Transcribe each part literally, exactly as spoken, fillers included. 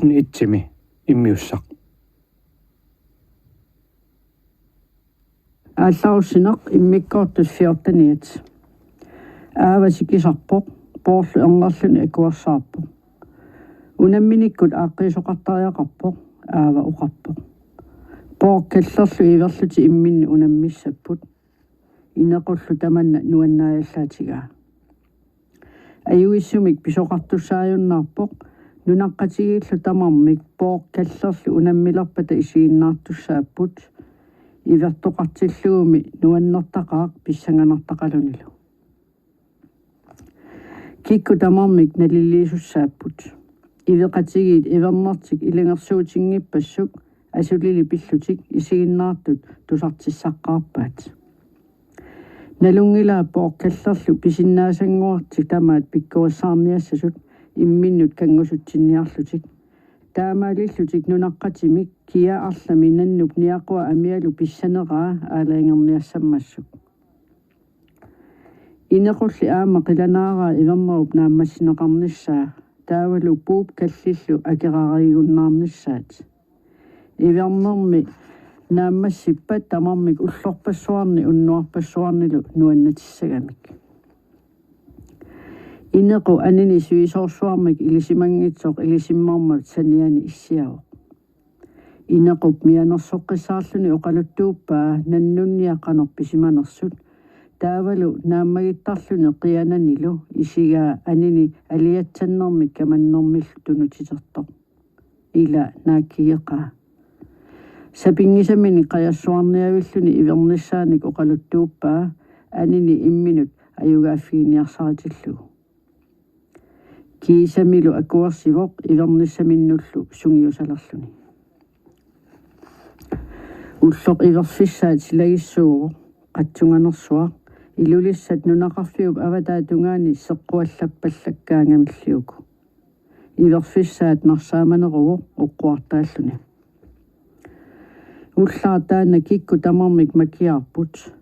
Itsimi immiussaq. Aallarussineq, immikkoortut fjorteniat. Aava sikisarpoq, Poorlu erngerluni akuersaarpoq. Unamminikkut aaqqiisoqartariaqarpoq, Aava oqarpoq: Poor, kallerlu iverlutit imminnut unammissapput. Inequllu tamanna nuannaajallaatigaa. Ajuissumik pisoqartussaajunnaarpoq, nunaqqatigiillu tamarmik Poor, kallerlu unammilerpata isiginnaartussaapput. Ivertoqartillugumi nuannertaqaaq pissanganartaqalunilu. Kikkut tamarmik naliliisussaapput. Iveqatigiit ivernertik ilungersuutinngippassuit asulili pillutik isiginnaartut tusartissaqqaarpaat. Nalunngilaa Poor, kallerlu pisinnaasannguartik tamaat pikkorissaarniassasut imminnut kanngusutsinniarlutik. Taamaalillutik nunaqqatimik kia arlami nannup niaqua amialu pissaneraa aalajangerniassammassuk. Inequlli aamma qilanaaraa ivernerup naammassineqarnissaa, taavalu puup kallillu akerariigunnaarnissaat. Ivernermi naammassippat tamarmik ullorpassuarni unnuarpassuarnilu nuannatissagamik. Inequ anini sivisoorsuarmik ilisimanngitsoq ilisimmarmat saniani issiavoq. Inequp mianersoqqissaarluni oqaluttuuppaa nannunniat qanoq pisimanersut. Taavalu naammagittarluni qiananilu isigaa anini aliatsannermik kamannermillu tunutitertoq. Ila naakkigeqaa. Sapinngisamini qajassuarniavilluni ivernissaanik oqaluttuuppaa anini imminut ajugaaffiginiarsaritillugu. Kiisamilu akuersivoq ivernissaminnullu sungiusalerluni. Ulloq iverfissaat silagissuuvoq, qatsunganersuaq, Ilulissat nunaqarfiup avataata tungaani seqquallappallakkaangamilliuku. Iverfissaat narsaamaneruvoq oqquartaalluni. Ullaaq taanna kikkut tamarmik makiaarput.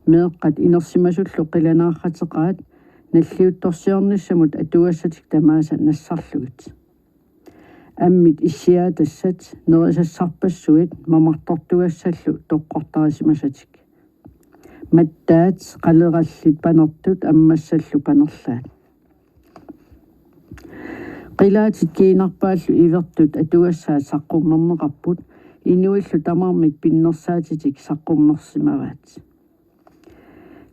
Meeqqat inersimasullu qilanaarrateqaat nalliuttorsiornissamut atugassatik tamaasa nassarlugit. Ammit issiaatassat nerisassarpassuit mamartortugassallu toqqortarisimasatik. Mattaat qalerallit panertut ammassallu panerlaat. Qilaatit kiinarpaallu ivertut atugassaat saqqummerneqarput, inuillu tamarmik pinnersaatitik saqqummersimavaat.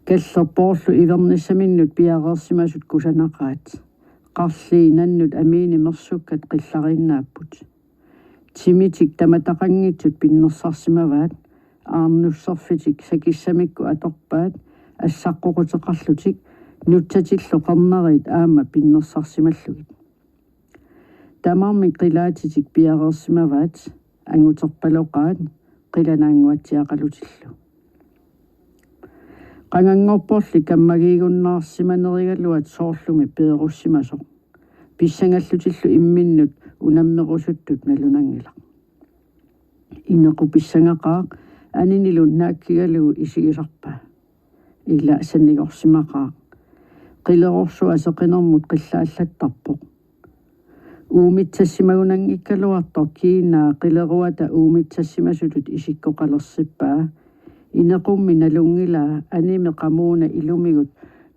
Kalleq Poorlu ivernissaminnut piareersimasut kusanaqaat. Qarlii nannut amiini mersukkat qillariinnaapput. Timitik tamataqanngitsut pinnersarsimavaat, aarnusserfitik sakissamikku atorpaat, assaqqoquteqarlutik, nutsatillu qernerit aamma pinnersarsimallugit. Tamarmik qilaatitik piareersimavaat, anguterpaloqaat, qilanaannguatsiaqalutillu. Qanganngorporli kammagiigunnaarsimanerigaluat soorlumi peerussimasoq. Pissangallutillu imminnut unammerusuttut nalunanngilaq. Inequ pissangaqaaq aninilu naakkigalugu isigisarpaa. Ila sanigorsimaqaaq. Qilerorsua seqinermut qillaallattarpoq. Uumitsassimagunanngikkaluartoq kiinaa qileruata uumitsassimasutut isikkoqalersippaa. Ineqummi nalunngilaa animi qamuuna ilumigut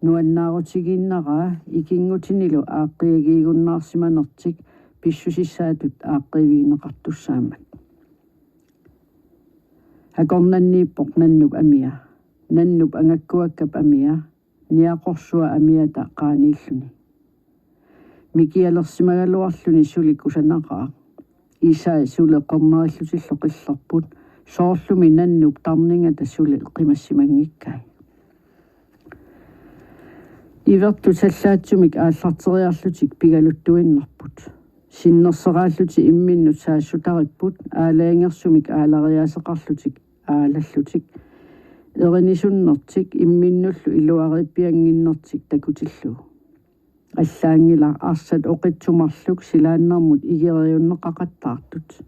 nuannaarutigiinnaraa ikinngutinilu aaqqiagiigunnaarsimanertik pissusissaatut aaqqiivigineqartussaammat. Akornanniippoq nannup amia. Nannup angakkuakkap amia. Niaqorsua amiata qaaniilluni. Mikialersimagaluarluni suli kusanaqaaq. Isai suli qernerillutillu qillerput. Soorlumi nannup tarningata suli qimassimanngikkai. Ivertut sallaatsumik aallarteriarlutik pigaluttuinnarput. Sinnerseraallutik imminnut saassutaripput aalajangersumik aalariaaseqarlutik aalallutik. Erinisunnertik imminnullu iluariippiannginnertik takutillugu. Allaanngilaq arsat oqitsumarluk silaannarmut igeriunneqaqattaartut.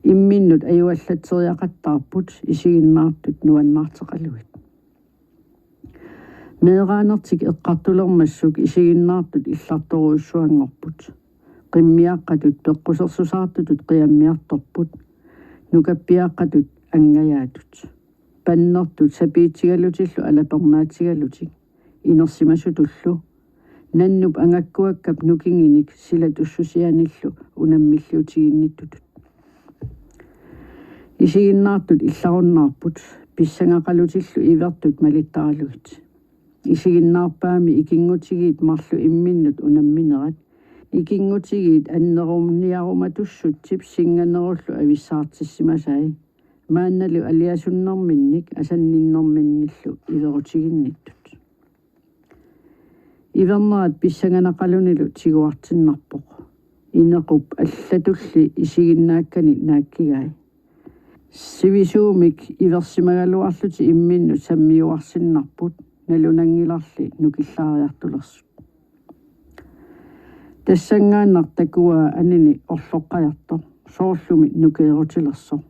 Imminnut ajuallatseriaqattaarput isiginnaartut nuannaarteqalugit. Meeraanertik eqqartulermassuk isiginnaartut illartorujussuanngorput. Qimmiaqqatut peqqusersusaartutut qiammiartorput. Nukappiaqqatut angajaatut. Pannertut sapiitsigalutillu alapernaatigalutik. Inersimasutullu. Nannup angakkuakkap nukinginik silatussusianillu unammilliutiginnittutut. Isiginnaartut illarunnaarput, pissangaqalutillu ivertut malittaralugit. Isiginnaarpaami ikinngutigiit marluk imminnut unamminerat. Ikinngutigiit anneruniarumatussutip singanerullu avissaartissimasai. Maannalu aliasunnerminnik asanninnerminnillu iverutiginnittut. Ivernerat pissanganaqalunilu tiguartinnarpoq. Inequp allatulli isiginnaakkani naakkigai. Sivisuumik iversimagaluarlutik imminnut sammiuarsinnarput, nalunanngilarli nukillaariartulersut. Tassanngaannaq takuaa anini orloqqajartoq, soorlumi nukeerutilersoq.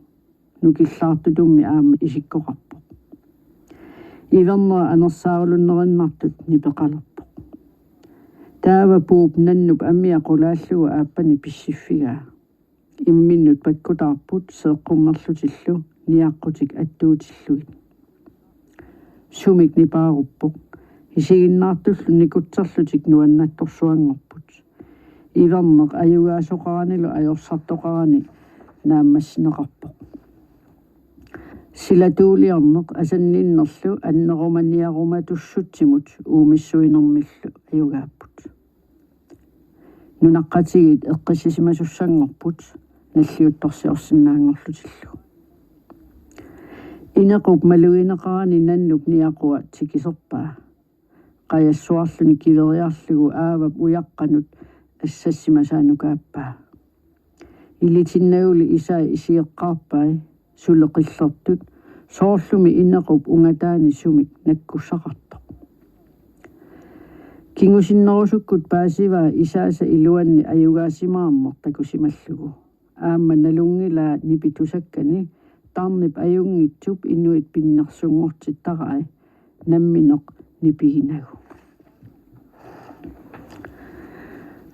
Nukillaartutummi aamma isikkoqarpoq. Ivernera anersaarulunnerinnartut nipeqalerpoq. Taava puup nannup amia qulaallugu aappani pissiffigaa. Imminnut pakkutaarput seeqqummerlutillu niaqqutik attuutillugit. Sumik nipaaruppoq. Isiginnaartullu nikutserlutik nuannattorsuanngorput. Iverneq ajugaasoqaranilu ajorsartoqarani naammassineqarpoq. Silatuuliorneq asanninnerlu annerumaniarumatussutimut uumissuinermillu ajugaapput. Nunaqqatigiit eqqissisimasussanngorput nalliuttorsiorsinnaanngorlutillu. Inequp malugineqarani nannup niaqua tikiserpaa. Qajassuarluni kiveriarlugu aavap ujaqqanut assassimasaa nukaappaa. Ilitinnaguli isai isigeqqaarpai, suleqillertut, soorlumi inequp ungataani sumik nakkussaqartoq. Kingusinnerusukkut paasivaa isaasa iluanni ajugaasimaarneq takusimallugu. Aamma nalunngilaa nipitusakkani tarnip ajunngitsup inuit pinnersunngortittarai nammineq nipiginagu.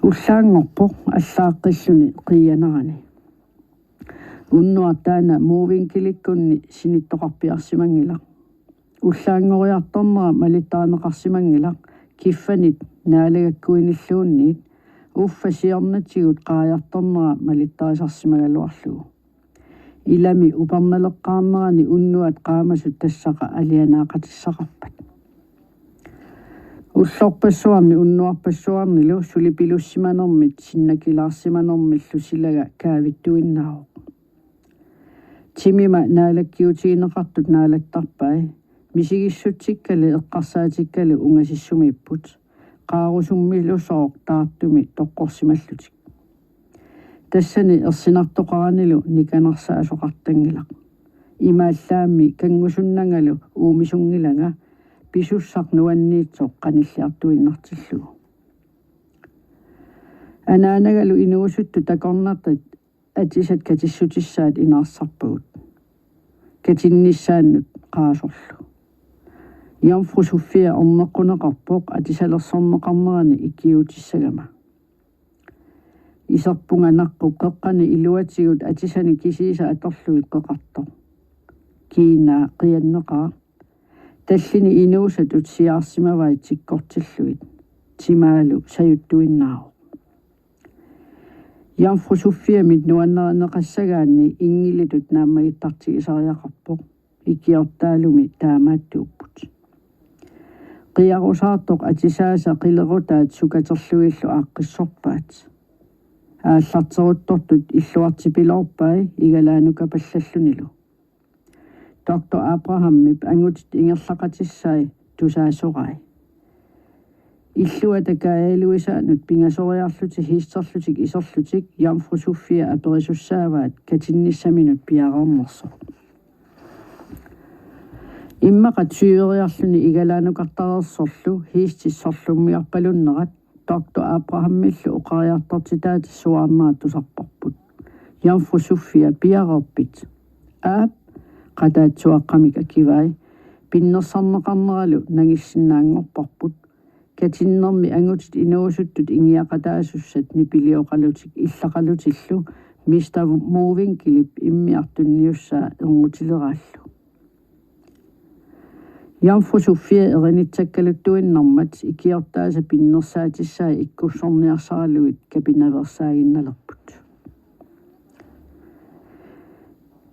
Ullaanngorpoq allaaqqilluni qiianerani. Unnuaq taanna movinkilikkunni sinittoqarpiarsimanngilaq. Ullaanngoriartornera malittarineqarsimanngilaq kiffanit naalagakkuinilluunniit uffa siornatigut qaajartornera malittarisarsimagaluarlugu. Ilami upernaleqqaarnerani unnuat qaamasut tassaqa alianaaqatissaqarpat. Ullorpassuarni unnuarpassuarnilu suli pilussimanermit sinnakilaarsimanermillu silaga kaavittuinnaavoq. Timima naalakkiutigineqartut naalattarpai, misigissutsikkalu eqqarsaatikkalu ungasissumiipput, qaarusummilusooq taartumi toqqorsimallutik. Tassani ersinartoqaranilu nikanarsaasoqartanngilaq. Imaallaammi kanngusunnangalu uumisunnginnanga pisussaq nuanniitsoq qanilliartuinnartillugu. Anaanagalu inuusuttut takornartat atisat katissutissaat inaarsarpagut. Katinnissaannut qaasorlu. Jomfru Sofia orneqquneqarpoq atisalersorneqarnerani ikiuutissagama. Iserpunga naqqup qeqqani iluatigut atisani kisiisa atorlugit qeqartoq. Kiinaa qianneqaaq. Tallini inuusatut siaarsimavai tikkortillugit. Timaalu sajuttuinnaavoq. Jomfru Sofiamit nuannarineqassagaanni inngilitut naammagittartigisariaqarpoq. Ikiortaalumi taamaattuupput. Qiarusaartoq atisaasa qilerutaat sukaterlugillu aaqqissorpaat. Aallarteruttortut illuartipiloorpai igalaanukapallallunilu. Doktor Abrahamip angutit ingerlaqatissai tusaasorai. Illuata kaajaluisaanut pingasoriarlutik hiisterlutik iserlutik Jomfru Sofia aperisussaavaat katinnissaminut piareernersoq. Immaqa tyveriarluni igalaanukartareersorlu hiistit sorlummiorpalunnerat Doktor Abrahamillu oqariartortitaata suaarnerat tusarparput. Jomfru Sofia, piareerpit? Aap, qataatsuaqqamik akivai. Pinnersarneqarneralu nangissinnaanngorparput. Katinnermi angutit inuusuttut ingiaqataasussat nipilioqalutik illaqalutillu Mister Mowinckelip immiartunniussaa erngutileraallu. Jomfru Sofia erinitsakkaluttuinnarmat ikiortaasa pinnersaatissaat ikkussorniarsaralugit kapinaveersaaginnalerput.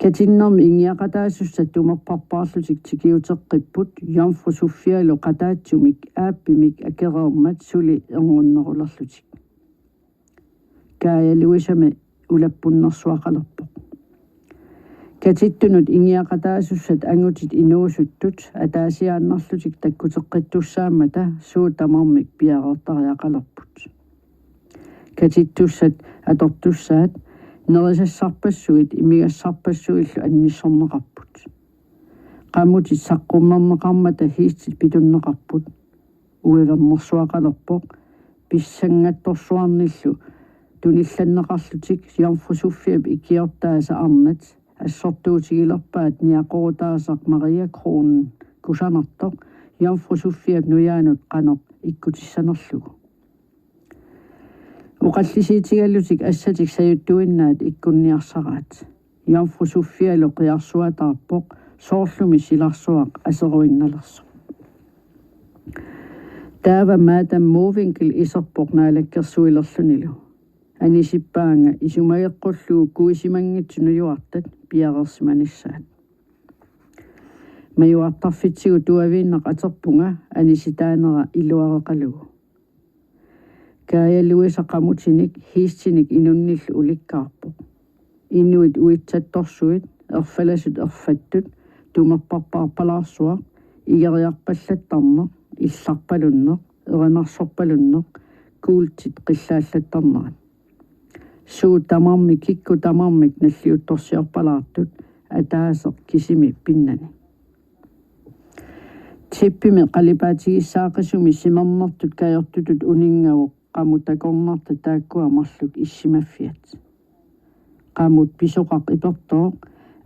Katinnermi ingiaqataasussat tumerparpaarlutik tikiuteqqipput Jomfru Sofialu qataatsumik aappimik akereermat suli erngunnerulerlutik. Kaja Luisami ulappunnersuaqalerpoq. Katittunut ingiaqataasussat angutit inuusuttut ataasiaannarlutik takkuteqqittussaammata suut tamarmik piareertariaqalerput. Katittussat atortussaat nerisassarpassuit imigassarpassuillu annissorneqarput. Qamutit saqqummerneqarmata hiistit pitunneqarput. Uivernersuaqalerpoq pissanngattorsuarnillu tunillanneqarlutik Jomfru Sofiap ikiortaasa arnat assortuutigilerpaat niaqorutaasaq Maria Kronen kusanartoq Jomfru Sofiap nujaanut qanoq ikkutissanerlugu. Oqallisiitigalutik assatik sajuttuinnaat ikkunniarsaraat. Jomfru Sofialu qiarsuataarpoq soorlumi silarsuaq aseruinnalersoq. Taava Madam Mowinckel iserpoq naalakkersuilerlunilu. Anisippaanga isumageqqullugu kuisimanngitsut nujuartat piareersimanissaat. Majuartarfitsigut tuaviinnaq aterpunga anisitaanera iluareqalugu. Kaja Luisa qamutinik hiistinik inunnillu ulikkaarpoq. Inuit uitsattorsuit, erfalasut erfattut, tumerparpaarpalaarsuaq, igeriarpallattarneq, illarpalunneq, erinarsorpalunneq, kuultit qillaallattarnerat. Suut tamarmik kikkut tamarmik nalliuttorsiorpalaartut ataaseq kisimi pinnani. Tippimi qalipaatigissaaqqisumi simernertut kajortutut uninngavoq qamut takornartat taakkua marluk issimaffiat. Qamut pisoqaq ipertooq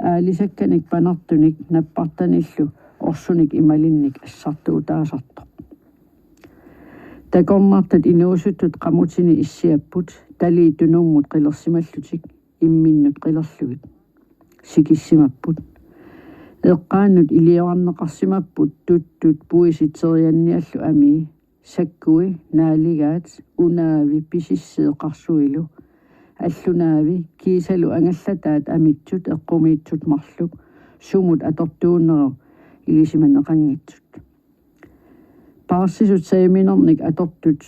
aalisakkanik panartunik nappartanillu orsunik imalinnik assartuutaasartoq. Takornartat inuusuttut qamutini issiapput talii tunummut qilersimallutik imminnut qilerlugit. Sikissimapput. Eqqaannut iliorarneqarsimapput tuttut puisit terianniallu amii, sakkui, naaligaat, unaavi, pisissii qarsuilu, allunaavi, kiisalu angallataat amitsut eqqumiitsut marluk, sumut atortuuneru ilisimaneqanngitsut. Paarsisut sajuminernik atortut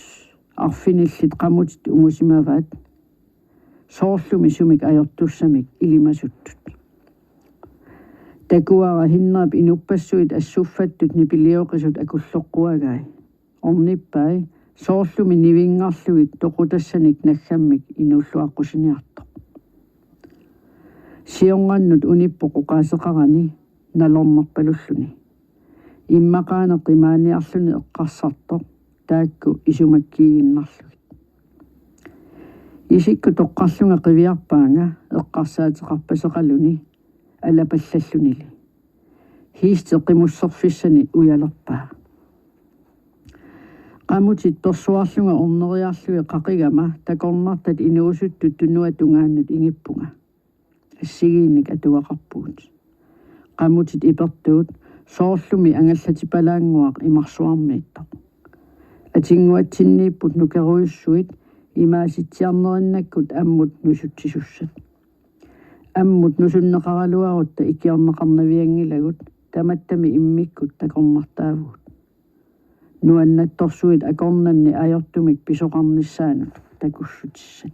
arfinillit qamutit ungusimavaat, soorlumi sumik ajortussamik ilimasuttut. Takuara Hinnerip inuppassuit assuffattut nipilioqisut akulloqquagai. Ornippai soorlumi nivinngarlugit toqutassanik naggammik inuulluaqqusiniartoq. Siornannut unippoq oqaaseqarani nalornerpalulluni. Immaqaana qimaaniarluni eqqarsartoq taakku isumakkiiginnarlugit. Isikku toqqarlunga qiviarpaanga eqqarsaateqarpaseqaluni alapallallunili. Hiisti qimusserfissani ujalerpaa. Qamutit persuarlunga orneriarlugit qaqigama takornartat inuusuttut tunua tungaannut ingippunga. Assigiinnik atugaqarpugut. Qamutit ipertuut soorlumi angallatipalaannguaq imarsuarmiittoq. Atinnguatsinniipput nukerujussuit imaasitsiarnerinnakkut ammut nusutsisussat. Ammut nusunneqaraluarutta ikiorneqarnavianngilagut tamattami immikkut takornartaavugut. Nuannattorsuit akornanni ajortumik pisoqarnissaannut takussutissat.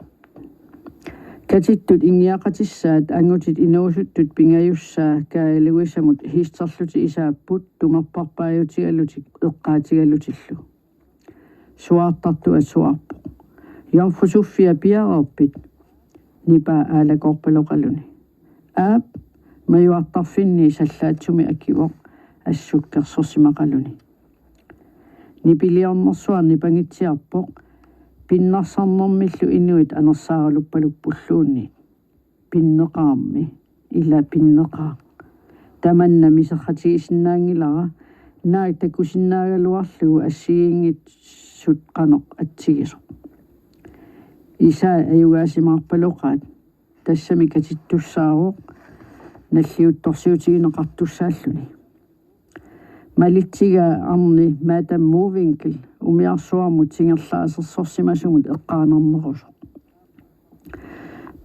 Katittut ingiaqatissaat angutit inuusuttut pingajussaa Kaja Luisamut hiisterlutik isaapput tumerparpaajutigalutik eqqaatigalutillu. Suaartartuat suaarpoq: Jomfru Sofia, piareerpit? Nipaa aalakoorpaloqaluni. Aap, majuartarfinnii sallaatsumik, akivoq assukkersorsimaqaluni. Nipiliornersuaq nipangitsiarpoq pinnarsarnermillu inuit anersaaraluppaluppulluunniit. Pinneqaarmi, ila pinneqaaq. Tamanna miserratigisinnaanngilara naak takusinnaagaluarlugu assigiinngitsut qanoq atsigisoq. Isai ajugaasimaarpaloqaat, tassami katittussaavoq nalliuttorsiutigineqartussaalluni. Malitsigaa arni Madam Mowinckel umiarsuarmut singerlaasersorsimasumut eqqaanarnerusoq.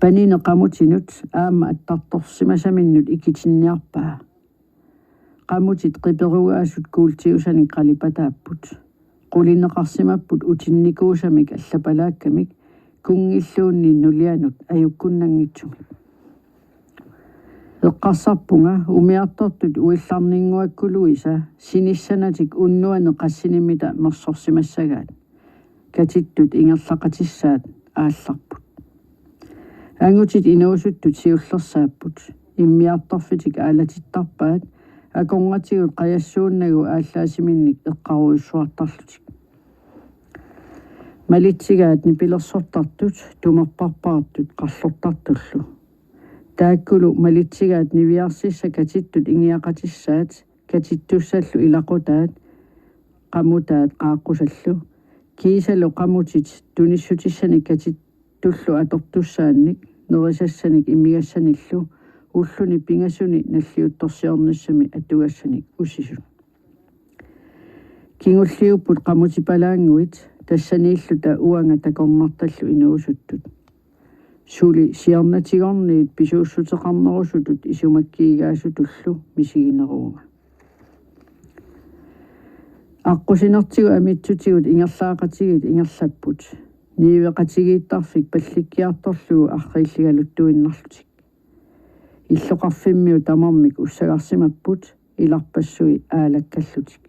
Panini qamutinut aamma attartorsimasaminnut ikitinniarpaa. Qamutit qiperugaasut kuultiusanik qalipataapput. Qulineqarsimapput utinnikuusamik allapalaakkamik kunngilluunniit nulianut ajukkunnanngitsumik. Eqqarsarpunga umiartortut uillarninnguakkuluisa sinissanatik unnuani qassinimmita mersorsimassagaat. Katittut ingerlaqatissaat aallarput. Angutit inuusuttut siullersaapput. Immiartorfitik aalatittarpaat. Akornatigut qajassuunnagu aallaassiminnik eqqarujussuartarlutik. Malitsigaat nipilersortartut, tumerparpaartut qarlortartullu. Taakkulu malitsigaat niviarsissat katittut ingiaqatissaat, katittussallu ilaqutaat, qamutaat qaaqqusallu. Kiisalu qamutit tunissutissanik katittullu atortussaannik, nerisassanik imigassanillu, ulluni pingasuni nalliuttorsiornissami atugassanik usisut. Kingulliupput qamutipalaannguit, tassaniilluta uanga takornartallu inuusuttut. Suli siornatigorniit pisuussuteqarnerusutut isumakkiigaasutullu misigineruunga. Aqqusinertigut amitsutigut ingerlaaqatigiit ingerlapput. Niueqatigiittarfik pallikkiartorlugu arriilligaluttuinnarlutik. Illoqarfimmiut tamarmik ussagarsimapput ilarpassui aalakkallutik.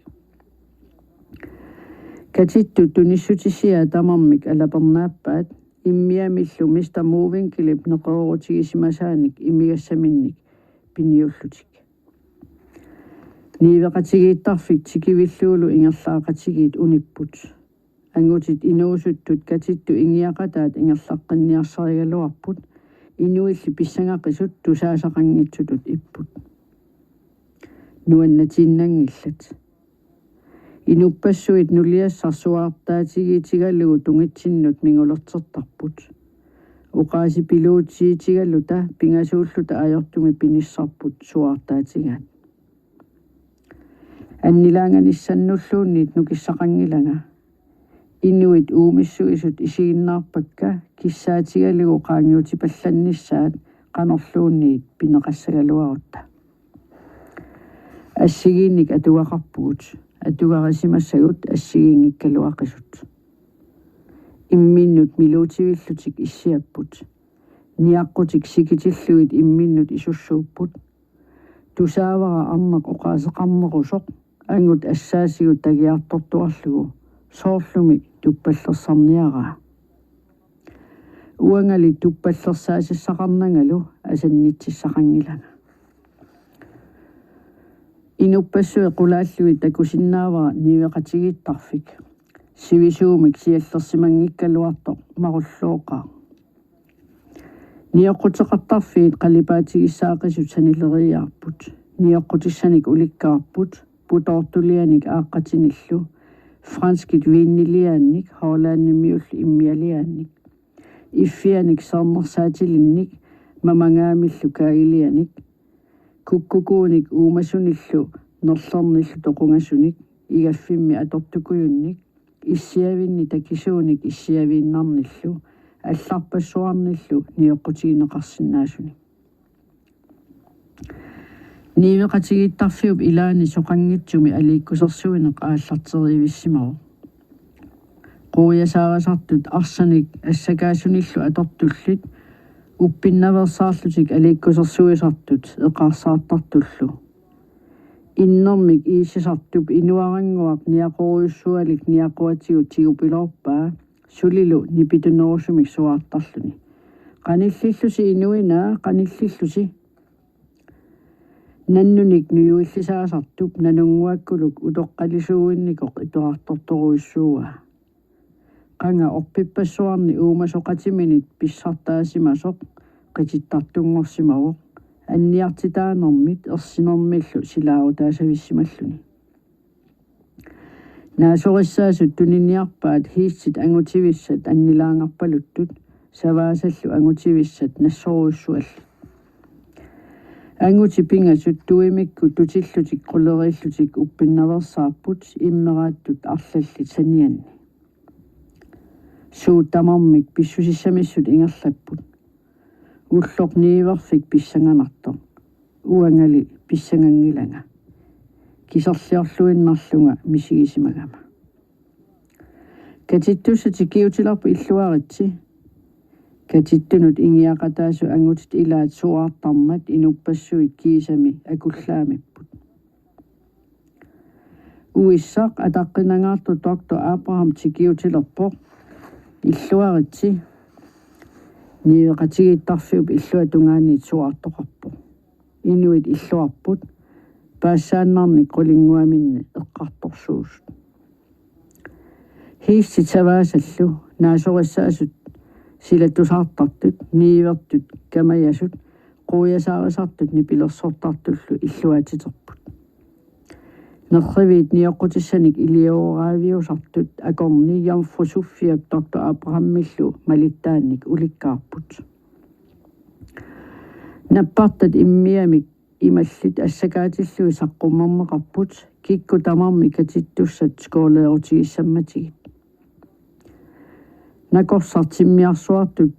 Katittut tunissutisiaat tamarmik alapernaappaat, immiamillu Mister Mowinckelip neqeroorutigisimasaanik imigassaminnik piniullutik. Niueqatigiittarfik tikivillugulu ingerlaaqatigiit unipput. Angutit inuusuttut katittut ingiaqataat ingerlaqqinniarsarigaluarput, inuilli pissangaqisut tusaasaqanngitsutut ipput. Nuannatiinnanngillat. Inuppassuit nuliassarsuartaatigiitigalugu tungitsinnut mingulertertarput. Oqaasipiluutiitigaluta pingasuulluta ajortumik pinissarput suaartaatigaat. Annilaanganissannulluunniit nukissaqanngilanga. Inuit uumissuisut isiginnaarpakka kissaatigalugu qaangiutipallannissaat qanorluunniit pineqassagaluarutta. Assigiinnik atugaqarpugut, atugarisimasagut assigiinngikkaluaqisut. Imminnut miluutivillutik issiapput. Niaqqutik sikitillugit imminnut isussuupput. Tusaavara arnaq oqaaseqarnerusoq angut assaasigut tagiartortuarlugu soorlumi tuppallersarniaraa. Uangali tuppallersaasissaqarnangalu asannitsissaqanngilanga. Inuppassuit qulaallugit takusinnaavara niueqatigiittarfik. Sivisuumik siallersimanngikkaluartoq marullooqaaq. Nioqquteqartarfiit qalipaatigissaaqisut sanileriiaarput. Nioqqutissanik ulikkaarput, putoortulianik aaqqatinillu, franskit viiniliaannik, hollandimiullu immialiaannik, iffianik sernersaatilinnik, mamangaamillu kaagilianik, kukkukuunik uumasunillu nerlernillu toqungasunik, igaffimmi atortukujunnik, issiavinni takisuunik issiaviinnarnillu allarpassuarnillu nioqqutigineqarsinnaasunik. Niueqatigiittarfiup ilaani soqanngitsumi aliikkusersuineq aallarteriivissimavoq. Quiasaarisartut arsanik assakaasunillu atortullit uppinnaveersaarlutik aliikkusersuisartut eqaarsaartartullu. Innermik iisisartup inuarannguaq niaqorujussualik niaquatigut tigupiloorpaa sulilu nipitunerusumik suaartarluni: Qanillillusi inuinaa, qanillillusi? Nannunik nujuillisaasartup nanunnguakkuluk utoqqalisuuinnikoq iperartortorujussuuaa. Qanga orpippassuarni uumasoqatiminit pissartaasimasoq qitittartunngorsimavoq, anniartitaanermit ersinermillu silaarutaasavissimalluni. Naasorissaasut tuniniarpaat hiistit angutivissat annilaangarpaluttut, savaasallu angutivissat nassorujussuallit. Angutit pingasut tuimikkut tutillutik quleriillutik uppinnaveersaarput immeraattut arlallit sanianni. Suut tamarmik pissusissamissut ingerlapput. Ulloq niuerfik pissanganartoq. Uangali pissanganngilanga. Kiserliorluinnarlunga misigisimagama. Katittussat tikiutilerput illuaritsi. Katittunut ingiaqataasut angutit ilaat suaartarmat inuppassuit kiisami akullaamipput. Uissaq ataqqinangaartoq doktor Abraham tikiutilerpoq. Illuaritsi. Niueqatigiittarfiup illuatungaaniit suaartoqarpoq. Inuit illuarput. Paassaannarnik qulinnguaminni eqqartorsuusut. Hiistit savaasallu naasorissaasut silatusaartartut, niuertut kamajasut, quiasaarisartut nipilersortartullu illuatiterput. Nerriviit nioqqutissanik ilioraaviusartut akorni Jomfru Sofiap doktor Abrahamillu malittaannik ulikkaarput. Nappartat immiamik imallit assakaatillugit saqqummerneqarput, kikkut tamarmik katittussat skooleerutigissammatigit. Nakorsaq timmiarsuartut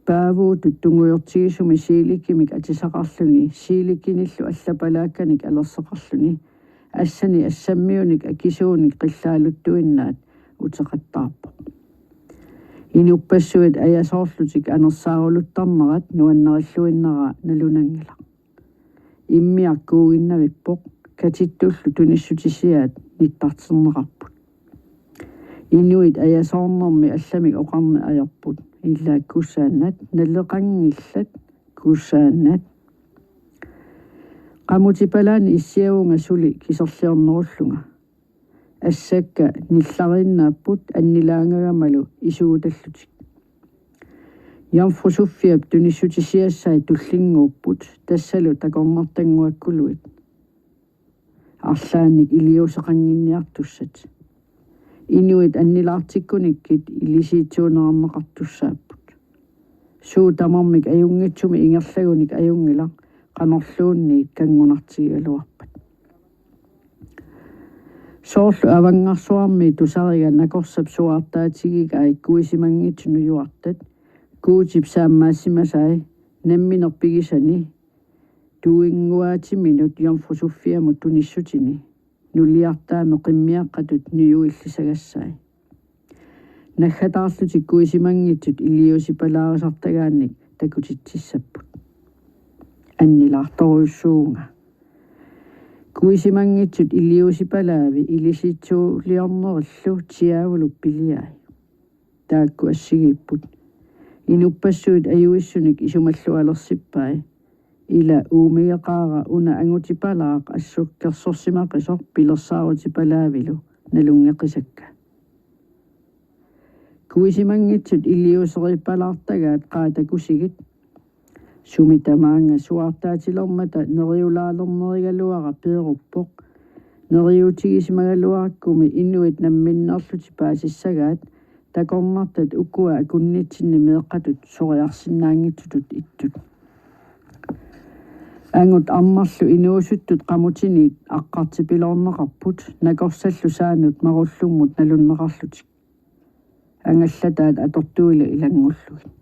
paavuutut tungujortigisumi siilikimik atisaqarluni, siilikinillu allapalaakkanik alerseqarluni, assani assammiunik akisuunik qillaaluttuinnaat uteqattaarpoq. Inuppassuit ajasoorlutik anersaaruluttarnerat nuannarilluinnaraa nalunanngilaq. Immiaq kuuginnavippoq, katittullu tunissutisiaat nittarterneqarput. Inuit ajasoornermi allamik oqarneq ajorput: Ila kusaanat, naleqanngillat kusaanat. Qamutipalaani issiavunga suli kiserliornerullunga. Assakka nillariinnaapput annilaangagamalu isugutallutik. Jomfru Sofiap tunissutisiassai tullinnguupput, tassalu takornartannguakkuluit. Arlaannik iliuuseqannginniartussat. Inuit annilaartikkunikkit ilisiitsuunerarneqartussaapput. Suut tamarmik ajunngitsumik ingerlagunik ajunngilaq, qanorluunniit kanngunartigigaluarpat. Soorlu avanngarsuarmi tusariga nakorsap suaartaatigigai kuisimanngitsut nujuartat, Guutip saammaassimasai, nammineq pigisani, tuinnguaatiminut Jomfru Sofiamut tunissutini, nuliartaami qimmiaqqatut nujuillisagassai. Naggataarlutik kuisimanngitsut iliuusipalaarisartagaannik takutitsissapput. Annilaartorujussuuvunga. Kuisimanngitsut iliuusipalaavi ilisiitsuuliornerillu Diaavulu piliai. Taakku assigiipput. Inuppassuit ajuissunik isumallualersippai. Ila uumigeqaara una angutipalaaq assukkersorsimaqisoq pilersaarutipalaavilu nalunngeqisakka. Kuisimanngitsut iliuuseripalaartagaat qaa takusigit. Sumi tamaanga suaartaatilermata neriulaalernerigaluara peeruppoq. Neriuutigisimagaluarakkumi inuit namminnerlutik paasissagaat takornartat ukua akunnitsinni meeqqatut soriarsinnaanngitsutut ittut. Angut arnarlu inuusuttut qamutiniit aqqartipiloorneqarput, nakorsallu saanut marullummut nalunneqarlutik. Angallataat atortuilu ilanngullugit.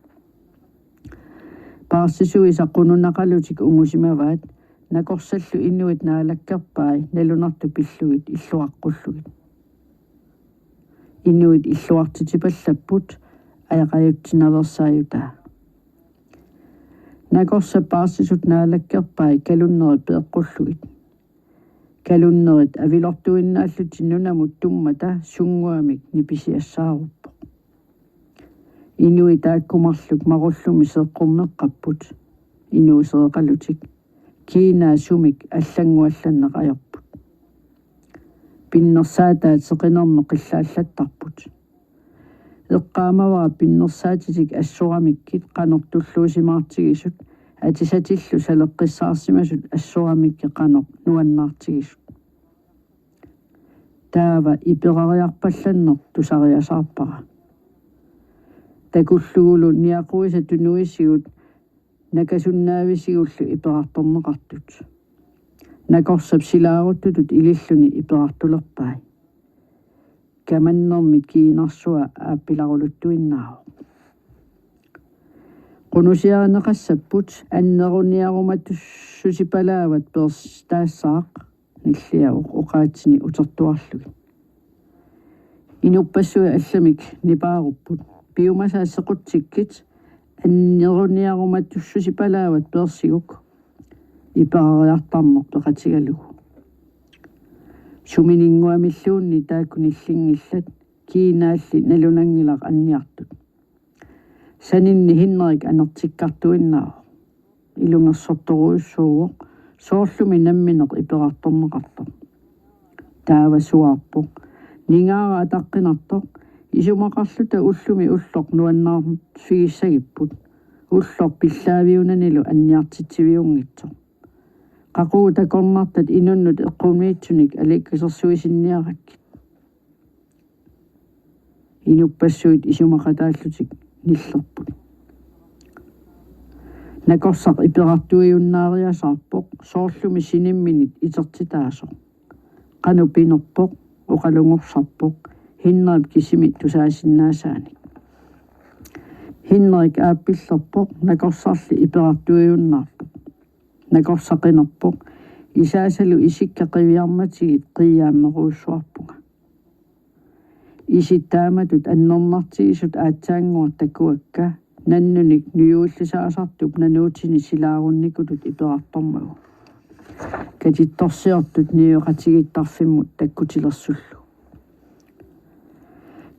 Paarsisuisa qununaqalutik ungusimavaat, nakorsallu inuit naalakkerpai nalunartut pillugit illuaqqullugit. Inuit illuartitipallapput ajaqajutsinaveersaajutaa. Nakorsap paarsisut naalakkerpai kalunnerit peeqqullugit. Kalunnerit avilortuinnaallutik nunamut tummata sunnguamik nipisiassaaruppoq. Inuit taakku marluk marullumi seeqqummeqqapput, inuusereqalutik. Kiinaa sumik allannguallanneq ajorput. Pinnersaataat seqinermut qillaallattarput. Eqqaamavara pinnersaatitik assoramikkit qanoq tulluusimaartigisut, atisatillu saleqqissaarsimasut assoramikkit qanoq nuannaartigisut. Taava iperariarpallanneq tusariasaarpara. Takullugulu niaquisa tunuisigut nakasunnaavisigut iperartorneqartut. Nakorsap silaaruttutut ililluni iperartulerpai. Kamannermit kiinarsua aappilaruluttuinnaavoq. Qunusiarineqassapput anneruniarumatussusipalaavat peersi taassaaq, nilliavoq oqaatsini utertuarlugit. Inuppassuit allamik nipaarupput. Piumasaat sequtsikkit anneruniarumatussusipalaavat peersiguk, iperariartarneq peqatigalugu. Sumininnguamilluunniit taakku nillinngillat, kiinaalli nalunanngilaq anniartut. Saninni Henrik anertikkartuinnaavoq. Ilungersortorujussuuvoq, soorlumi nammineq iperartorneqartoq. Taava suaarpoq: Ningaara ataqqinartoq, isumaqarluta ullumi ulloq nuannaarfigissagipput. Ulloq pillaaviunanilu anniartitsiviunngitsoq. Qaqugu takornartat inunnut eqqumiitsunik aliikkasersuisinniarakkit. Inuppassuit isumaqataallutik nillerput. Nakorsaq iperartuiunnaariasaarpoq, soorlumi sinimminit itertitaasoq. Qanoq pinerpoq, oqalungorsarpoq, Henrik kisimi tusaasinnaasaannik. Henrik aappillerpoq, nakorsarli iperartuiunnaarpoq. Nakorsaq qinerpoq: Isaasalu isikka qiviarmatigit qiiaammerujussuarpunga. Isit taamatut annernartigisut aatsaannguaq takuakka, nannunik nujuillisaasartup nanuutini silaarunnikutut iperartormagu. Katittorsiortut niueqatigiittarfimmut takkutilersullu.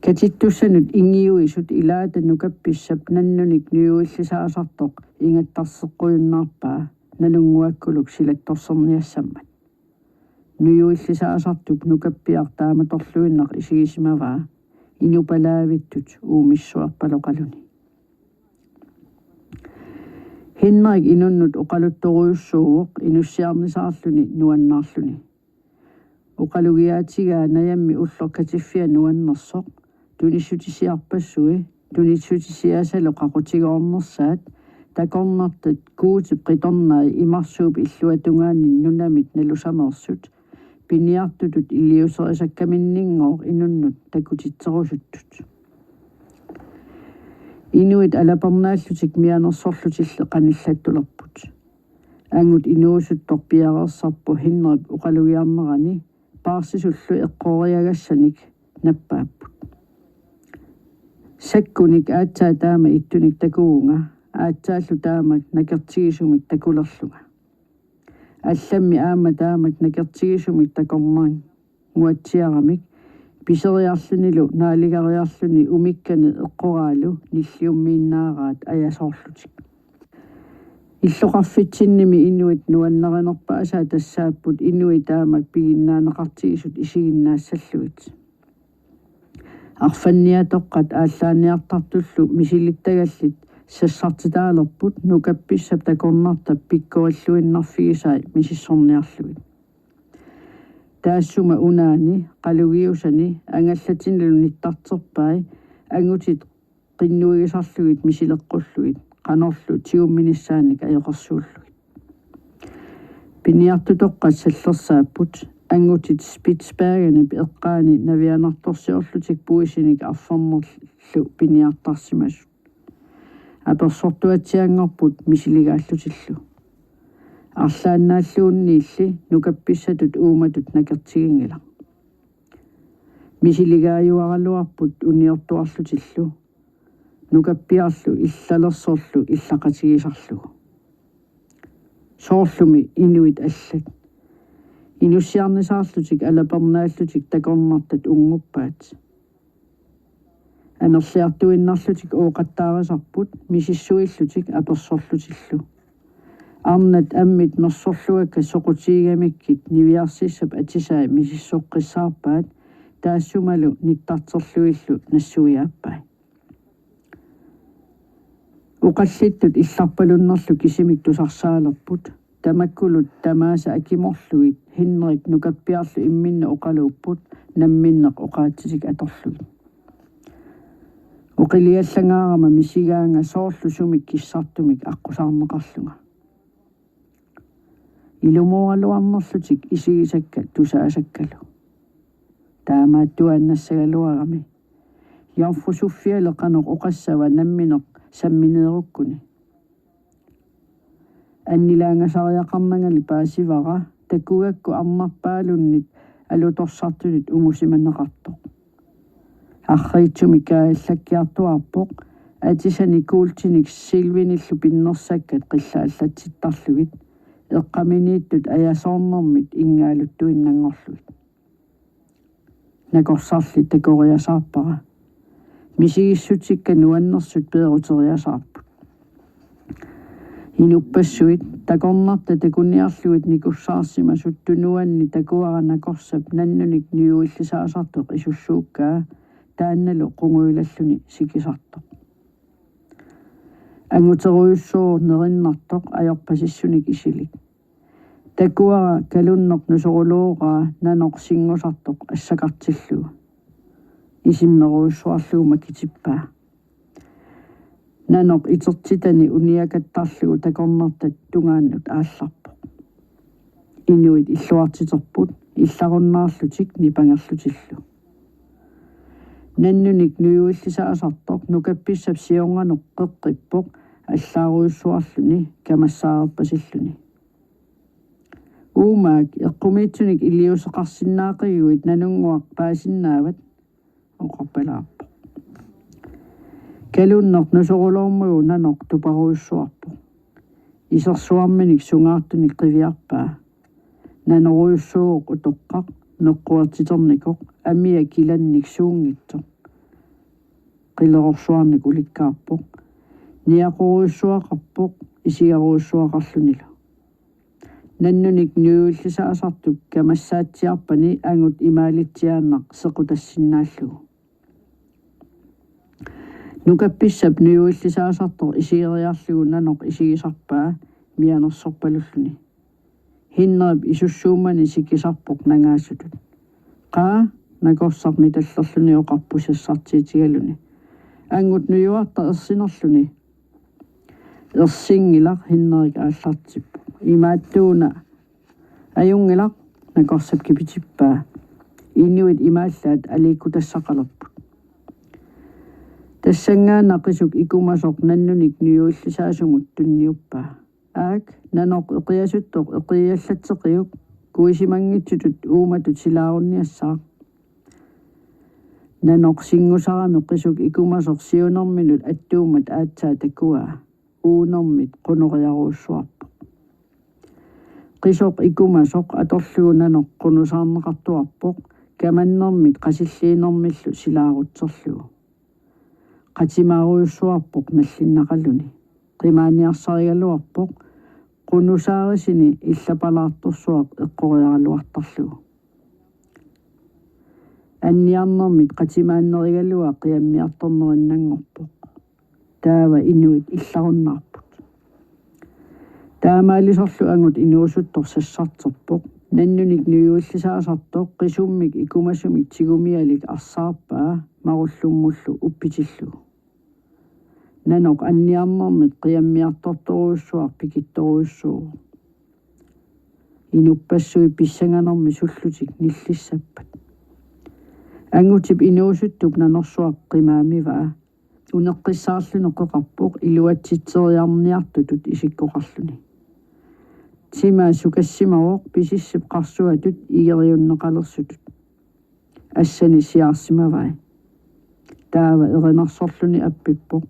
Katittussanut ingiuisut ilaata nukappissap nannunik nujuillisaasartoq ingattarseqqujunnaarpaa nalunnguakkuluk silattorserniassammat. Nujuillisaasartup nukappiaq taamatorluinnaq isigisimavaa, inupalaavittut uumissuerpaloqaluni. Henrik inunnut oqaluttorujussuuvoq inussiarnisaarluni nuannaarluni. Oqalugiaatigaa najammi ulloq katiffia nuannersoq, tunissutisiarpassui, tunissutisiasalu qaqutigoornersaat, takornartat Guutip qitornai imarsuup illuatungaani nunamit nalusameersut, piniartutut iliuuserisakkaminninngooq inunnut takutitserusuttut. Inuit alapernaallutik mianersorlutilli qanillattulerput. Angut inuusuttoq piareersarpoq Henrik oqalugiarnerani, paarsisullu eqqoriagassanik nappaapput. Sakkunik aatsaat taama ittunik takuvunga, aatsaallu taamak nakertigisumik takulerlunga. Allammi aamma taamak nakertigisumik takornannguatsiaramik, piseriarlunilu naaligariarluni umikkani eqqoraalu nilliummiinnaaraat ajasoorlutik. Illoqarfitsinnimi inuit nuannarinerpaasaat tassaapput inuit taamak piginnaaneqartigisut isiginnaassallugit. Arfanniatoqqat aallaanniartartullu misilittagallit sassartitaalerput nukappissap takornartap pikkorilluinnarfigisai misissorniarlugit. Taassuma unaani qalugiusani angallatinilu nittarterpai angutit qinnuigisarlugit misileqqullugit qanorlu tigumminissaannik ajoqersuullugit. Piniartutoqqat sallersaapput angutit Spitsbergenip eqqaani navianartorsiorlutik puisinik arfernerlu piniartarsimasut. Apersortuatsianngorput misiligaallutillu. Arlaannaalluunniilli nukappissatut uumatut nakertiginngilaq. Misiligaajuaraluarput uniortuarlutillu, nukappiarlu illalersorlu illaqatigisarlugu. Soorlumi inuit allat inussiarnisaarlutik alapernaallutik takornartat unnguppaat. Amerliartuinnarlutik ooqattaarisarput misissuillutik apersorlutillu. Arnat ammit nersorluakka soqutigigamikkit niviarsissap atisai misissoqqissaarpaat, taassumalu nittarterlugillu nassuiaappai. Oqallittut illarpalunnerlu kisimik tusarsaalerput. Tamakkulu tamaasa akimorlugit Henrik nukappiarlu imminnut oqaluupput, namminneq oqaatsitik atorlugit. Oqiliallangaarama misigaanga soorlu sumik kissartumik aqqusaarneqarlunga. Ilumooraluarnerlutik isigisakka tusaasakkalu. Taamaattuaannassagaluarami. Jomfru Sofiale qanoq oqassava nammineq sammineerukkuni. Annilaangasariaqarnangali paasivara takugakku arnarpaalunnit alutorsartunit ungusimaneqartoq. Arriitsumik kaajallakkiartuaarpoq atisani kuultinik silvinillu pinnersakkat qillaallatsittarlugit eqqaminiittut ajasoornermit ingaaluttuinnanngorlugit. Nakorsarli takoriasaarpara. Misigissutikka nuannersut peeruteriasaarput. Inuppassuit takornartat takuniarlugit nikussaarsimasut tunuanni takuara nakorsap nannunik nujuillisaasartoq isussuukkaa taannalu qungujulalluni sikisartoq. Anguterujussuuvoq nerinnartoq ajorpasissunik isilik. Takuara kalunneq nusorulooraa nanoq singusartoq assakartillugu. Isimmerujussuarlugu makitippaa. Nanoq itertitani uniakattarlugu takornartat tungaannut aallarpoq. Inuit illuartiterput illarunnaarlutik nipangerlutillu. Nannunik nujuillisaasartoq nukappissap siornganut qeqqippoq allaarujussuarluni kamassaarpasilluni. Uumaak eqqumiitsunik iliuuseqarsinnaaqiguit nanunnguaq paasinnaavat, oqarpalaarpoq. Kalunneq nusoruloormagu nanoq tuparujussuarpoq. Isersuarminik sungaartunik qiviarpaa. Nanorujussuuvoq utoqqaq meqquertiternikoq amia kilannik suunngitsoq. Qilerorsuarnik ulikkaarpoq. Niaqorujussuaqarpoq isigarujussuaqarlunilu. Nannunik nujuillisaasartup kamassaatsiarpani angut imaalitsiaannaq sequtassinnaallugu. Nukappissap nujuillisaasartoq isigeriarlugu nanoq isigisarpaa mianersorpalulluni. Hinnerip isussuummani sikisarpoq nangaasutut. Qaa, nakorsaq mitallerluni oqarpoq sassartiitigaluni. Angut nujuartaq ersinerluni. Ersinngilaq, Hinnerik aallartippoq. Imaattuuna. Ajunngilaq, nakorsap kipitippaa. Inuit imaallaat aliikkutassaqalerput. Tassanngaannaq qisuk ikumasoq nannunik nujuillisaasumut tunniuppaa. Aak, nanoq eqiasuttoq eqiallatseqiuk, kuisimanngitsutut uumatut silaarunniassaaq. Nanoq singusarami qisuk ikumasoq siunerminut attuummat aatsaat takuaa. Uunermit qunoriarujussuarpoq. Qisoq ikumasoq atorlugu nanoq qunusaarneqartuarpoq, kamannermit qasilliinermillu silaarutserlugu. Qatimaarujussuarpoq nallinnaqaluni. Qimaaniarsarigaluarpoq, qunusaarisini illapalaartorsuaq eqqoriaraluartarlugu. Anniarnermit qatimaannerigaluaq qiammiartornerinnanngorpoq. Taava inuit illarunnaarput. Taamaalisorlu angut inuusuttoq sassarterpoq. Nannunik nujuillisaasartoq qisummik ikumasumik tigumialik arsaarpaa marullummullu uppitillugu. Nanoq anniarnermit qiammiartortorujussuaq pikittorujussuuvoq. Inuppassuit pissanganermit sullutik nillissappat. Angutip inuusuttup nanorsuaq qimaamivaa. Uneqqissaarluni qeqarpoq iluatsitseriarniartutut isikkoqarluni. Tima sukassimavoq pisissip qarsuatut igeriunneqalersutut. Assani siaarsimavai. Taava erinarsorluni appippoq.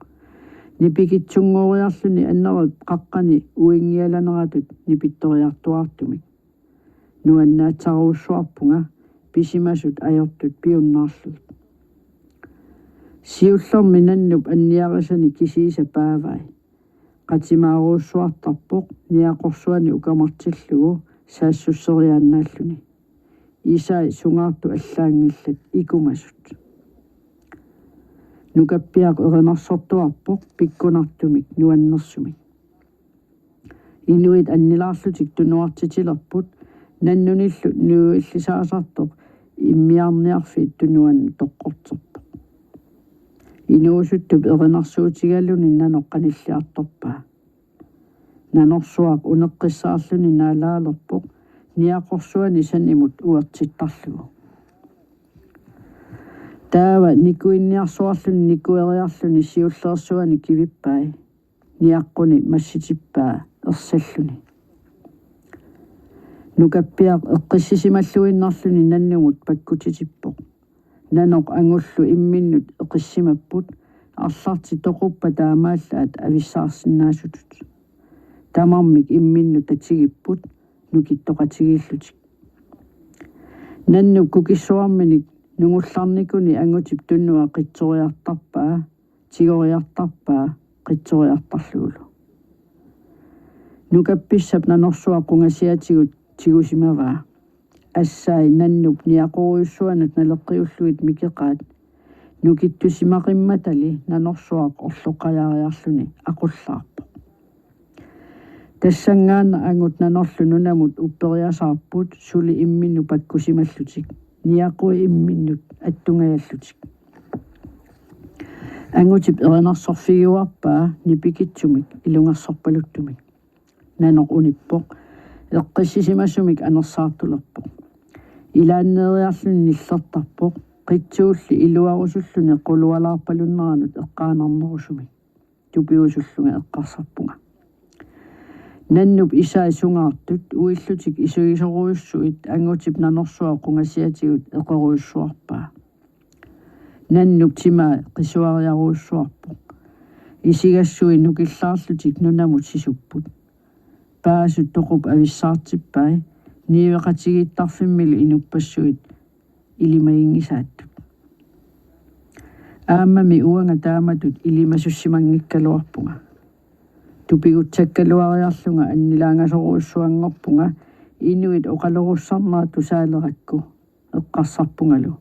Nipikitsunnguuriarluni annerip qaqqani uinngialaneratut nipittoriartuaartumik. Nuannaatsarujussuarpunga pisimasut ajortut piunnaarlugit. Siullermi nannup anniarisani kisiisa paavai. Qatimaarujussuartarpoq niaqorsuani ukamartillugu saassusseriaannaalluni. Isai sungaartut allaanngillat ikumasut. Nukappiaq erinarsortuarpoq pikkunartumik nuannersumik. Inuit annilaarlutik tunuartitilerput nannunillu nujuillisaasartoq immiarniarfiit tunuannut toqqorterpoq. Inuusuttup erinarsuutigaluni nanoq qanilliartorpaa. Nanorsuaq uneqqissaarluni naalaalerpoq niaqorsuani sanimut uertittarlugu. Taava nikuinniarsuarluni nikueriarluni siullersuani kivippai. Niaqquni massitippaa ersalluni. Nukappiaq eqqissisimalluinnarluni nannumut pakkutitippoq. Nanoq angullu imminnut eqissimapput, arlarti toquppat taamaallaat avissaarsinnaasutut. Tamarmik imminnut tatigipput nukittoqatigiillutik. Nannup kukissuarminik nungullarnikuni angutip tunua qitsoriartarpaa, tigoriartarpaa qitsoriartarlugulu. Nukappissap nanorsuaq qungasiatigut tigusimavaa. Assai nannup niaqorujussuanut naleqqiullugit mikeqaat nukittusimaqimmatali nanorsuaq orloqqajaariarluni aqullaarpoq. Tassanngaannaq angut nanorlu nunamut upperiasaarput suli imminnut pakkusimallutik, niaqui imminnut attungajallutik. Angutip erinarsorfigiuarpaa nipikitsumik ilungersorpaluttumik. Nanoq unippoq, eqqissisimasumik anersaartulerpoq. Ilaanneeriarluni nillertarpoq, qitsuulli iluarusulluni qulualaarpalunneranut eqqaanarnerusumik. Tupigusullunga eqqarsarpunga. Nannup isai sungaartut uillutik isuisorujussuit angutip nanorsuaq qungasiatigut eqerujussuarpaa. Nannup timaa qisuariarujussuarpoq. Isigassui nukillaarlutik nunamut sisupput. Paasut toqup avissaartippai, niueqatigiittarfimmilu inuppassuit ilimaginngisaattut. Aammami uanga taamatut ilimasussimanngikkaluarpunga. Tupigutsakkaluariarlunga annilaangasorujussuanngorpunga inuit oqalorussarnerat tusaalerakku, eqqarsarpungalu.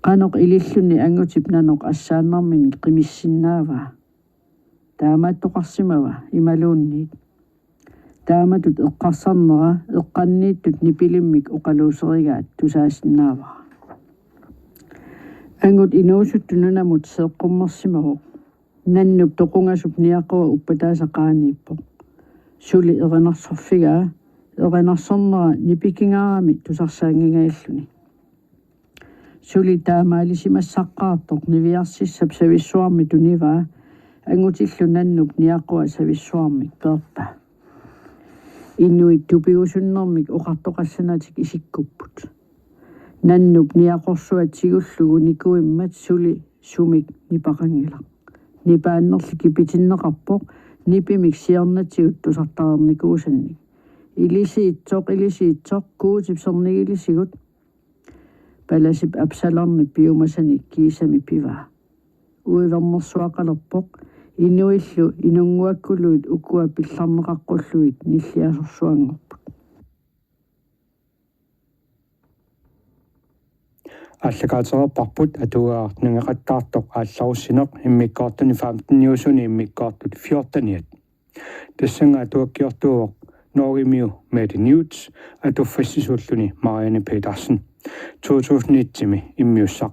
Qanoq ililluni angutip nanoq assaannarmini qimissinnaavaa. Taamaattoqarsimava imaluunniit? Taamatut eqqarsarnera eqqanniittut nipilimmik oqaluuserigaat tusaasinnaavara. Angut inuusuttut nunamut seeqqummersimavoq. Nannup toqungasup niaqua uppataasa qaaniippoq. Suli erinarsorfigaa, erinarsornera nipikingaarami tusarsaanngingajalluni. Suli taamaalisimassaqqaartoq niviarsissap savissuarmi tunivaa, angutillu nannup niaqua savissuarmik peerpaa. Inuit tupigusunnermik oqartoqassanatik isikkupput. Nannup niaqorsuat tigullugu nikuimmat suli sumik nipaqanngilaq. Nipaannerli kipitinneqarpoq nipimik siornatigut tusartareernikuusannik. Ilisiitsoq, ilisiitsoq, Guutip sernigilisigut. Palasip Absalonip piumasani kiisami pivaa. Uivernersuaqalerpoq, inuillu inunnguakkuluit ukua pillarneqaqqullugit nilliasorsuanngorput. Aallakaatereerparput atuagaq nangeqattaartoq Aallarussineq, immikkoortuni femteniusuni immikkoortut fjorteniat. Tassannga atuakkiortuuvoq Norgemiu Mette Newth, atuffassisuulluni Marianne Petersen. To tusind et-imi immiussaq.